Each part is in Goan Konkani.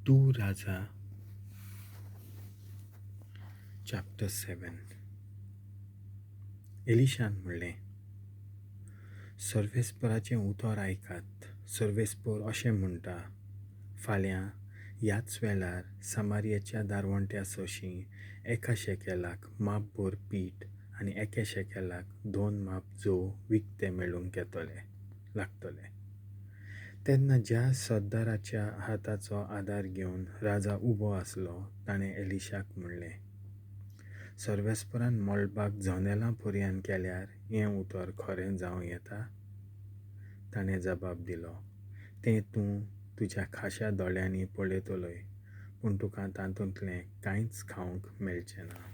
2 राजा चॅप्टर 7. एलिशान म्हणलें, सर्वेस्पराचें उतर आयकात. सर्वेस्पर अशें म्हणटा, फाल्यां ह्याच वेळार सामारियाच्या दारवंट्या सोशीं 1 शेकेलाक मापभर पीठ आनी 1 शेकेलाक 2 माप जव विकते मेळूंक येतले लागतले. तेन्ना ज्या सरदाराच्या हाताचो आदार घेवन राजा उबो आसलो ताणें एलिशाक म्हणलें, सर्वेस्परान मळबाक जनेलां पर्यान केल्यार हें उतर खरें जावं येता? ताणें जबाब दिलो, तें तूं तुज्या खाशा दोळ्यांनी पळयतलोय, पूण तुका तातूंतलें कांयच खावंक मेळचें ना.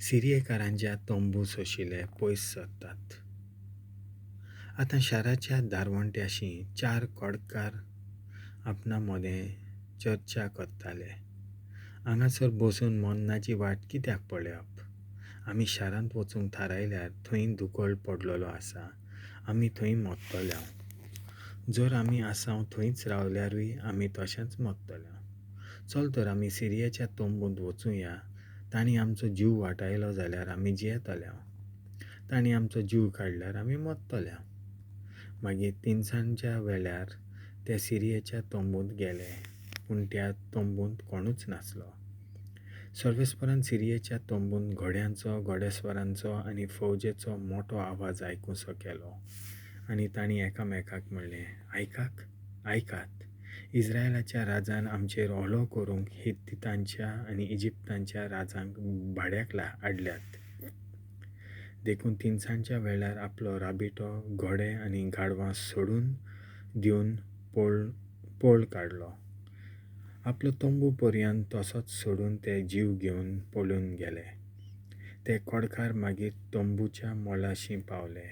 सिरियेकारांच्या तंबू सोशिले पयस सरतात. आतां शाराच्या दारवंट्याशी 4 कडकार आपणा मदें चर्चा करताले. हांगासर बसून मरणाची वाट कित्याक पळोवप? आमी शारांत वचूंक थारायल्यार थंय दुकळ पडलेलो आसा, आमी थंय मरतले. जर आमी आसाव थंयच रावल्यारूय आमी तशेंच मरतले. चल तर आमी सिरियेच्या तंबूंत वचुया. तांणी आमचो जीव वाटायलो जाल्यार आमी जियेतले, तांणी आमचो जीव काडल्यार आमी मरतले. मागीर तिनसांजच्या वेळार ते सिरियेच्या तंबूंत गेले, पूण त्या तंबूंत कोणूच नासलो. सर्वेस्परान सिरियेच्या तंबूंत घोड्यांचो, घोडेस्वरांचो आनी फौजेचो मोटो आवाज आयकुसो केलो आनी तांणी एकामेकाक म्हणलें, आयकात, इस्रायलाच्या राजान आमचेर हल्लो करूंक हित्तितांच्या आनी इजिप्तांच्या राजांक भाड्याक हाडल्यात. देखून तिनसांजच्या वेळार आपलो राबितो, घोडे आनी गाडवां सोडून दिवन पळ काडलो. आपलो तंबू पर्यंत तसोच सोडून ते जीव घेवन पळून गेले. ते कडकार मागीर तंबूच्या मोलाशी पावले.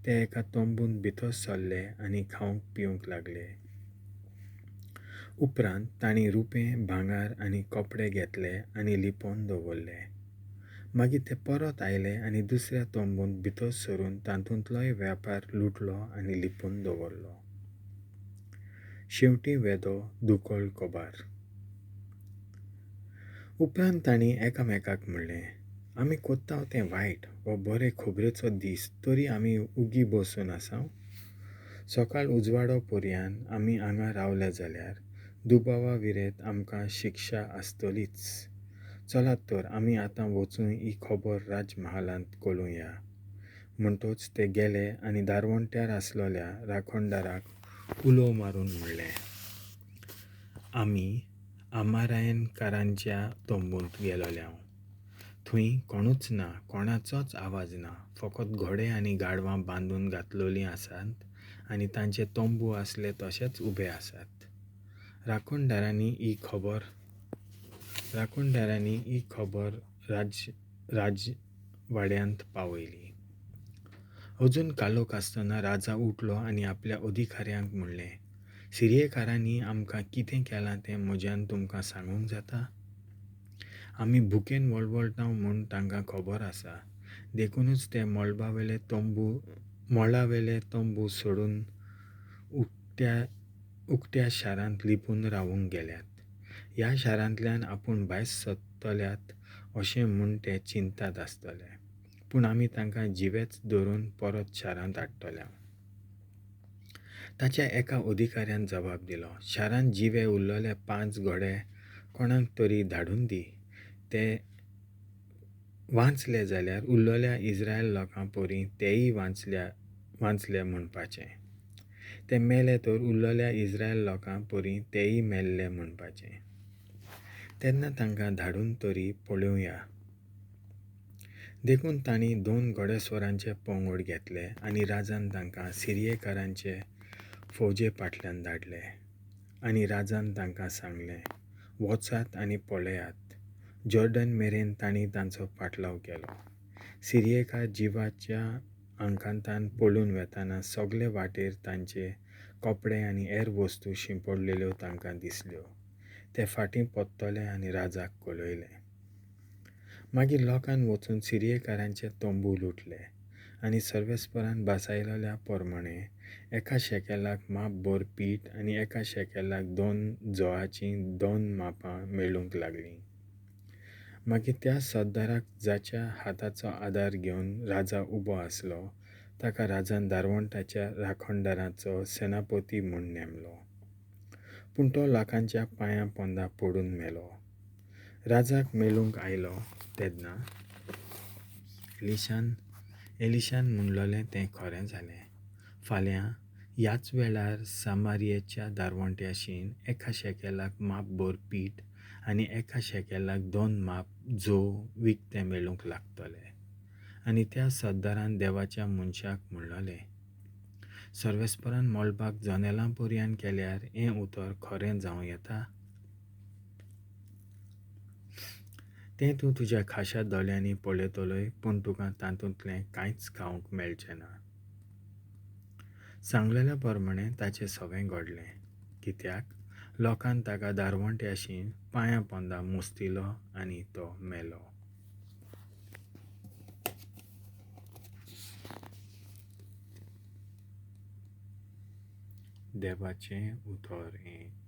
ते एका तंबूंत भितर सरले आनी खावंक पिवंक लागले. उपरांत तांणी रुपें, भांगर आनी कपडे घेतले आनी लिपोवन दवरले. मागीर ते परत आयले आनी दुसऱ्या तंबूंत भितर सरून तातूंतलोय व्यापार लुटलो आनी लिपोवन दवरलो. शेवटी वेदो दुकळ कबार. उपरांत तांणी एकामेकाक म्हणलें, आमी कोत्ताव तें वायट हो बरे खबरेचो दीस तरी आमी उगी बसून आसाव. सकाळ उजवाडो पर्यान आमी हांगा रावले जाल्यार दुबावा विरेत आमकां शिक्षा आसतलीच. चलात तर आमी आतां वचून ही खबर राजमहालांत कळुया. म्हणटच ते गेले आनी दारवंट्यार आसलेल्या राखणदाराक उलो मारून म्हणलें, आमी आमारायनकारांच्या तंबूंत गेलोल्याव. थंय कोणूच ना, कोणाचोच आवाज ना, फकत घोडे आनी गाडवां बांदून घातलेलीं आसात आनी तांचे तंबू आसले तशेच उबे आसात. राखणदारांनी ही खबर राजवाड्यांत पावयली. अजून कालोख आसतना राजा उठलो आनी आपल्या अधिकाऱ्यांक म्हणलें, सिरियेकारांनी आमकां कितें केलां तें म्हज्यान तुमकां सांगूंक जाता? आमी भुकेन वळवळटाव म्हूण तांकां खबर आसा, देखूनच ते मळावेले तंबू सोडून उकत्या शारांत लिपून रावूंक गेल्यात. ह्या शारांतल्यान आपूण भायर सरतल्यात अशें म्हूण ते चिंतात आसतले, पूण आमी तांकां जिवेच धरून परत शारांत हाडटले. ताच्या एका अधिकाऱ्यान जबाब दिलो, शारांत जिवे उरलेले 5 घोडे कोणाक तरी धाडून दी. ते वांचले जाल्यार उरलेल्या इस्रायल लोकां परी तेय वांचले म्हणपाचें. ते मेले तर उरलेल्या इस्रायल लोकां परी तेय मेल्ले म्हणपाचें. तेन्ना तांकां धाडून तरी पळोवया. देखून तांणी 2 घोडेस्वरांचे पंगड घेतले आनी राजान तांकां सिरियेकारांचे फौजे फाटल्यान धाडले. आनी राजान तांकां सांगलें, वचात आनी पळयात. जॉर्डन मेरेन तांणी तांचो पाटलाव केलो. सिरियेकार जिवाच्या आंकांतान पळून वेताना सगळे वाटेर तांचे कपडे आनी हेर वस्तू शिंपडलेल्यो तांकां दिसल्यो. ते फाटीं परतले आनी राजाक कळयलें. मागीर लोकान वचून सिरियेकारांचे तंबू लुटले आनी सर्वेस्परान भासायलोल्या पोरमाणें एका शेकेलाक माप भर पीठ आनी एका शेकेलाक दोन जोवाचीं दोन मापां मेळूंक लागलीं. मागीर त्या सरदाराक जाच्या हाताचो आदार घेवन राजा उबो आसलो ताका राजान दारवंटाच्या राखणदाराचो सेनापती म्हूण नेमलो. पूण तो लोकांच्या पांयां पोंदा पडून मेलो. राजाक मेळूंक आयलो तेन्ना एलिशान एलिशान म्हणलोलें तें खरें जालें. फाल्यां ह्याच वेळार सामारियेच्या दारवंट्याशीन एका शेकेलाक माप भर पीठ आनी एका शेकेलाक दोन माप जो विकतें मेळूंक लागतले. आनी त्या सरदारान देवाच्या मनशाक म्हणलोलें, सर्वेस्परान मळबाक जनेलां पर्यान केल्यार हें उतर खरें जावं येता? तें तूं तुज्या खाशा दोळ्यांनी पळयतलोय, पूण तुका तातूंतलें कांयच खावंक मेळचें ना. सांगलेल्या प्रमाणें ताचें सगळें घडलें, कित्याक लोकान ताका दारवंट्याशी पांयां पोंदा मुस्तिलो आनी तो मेलो. देवाचें उतर हें.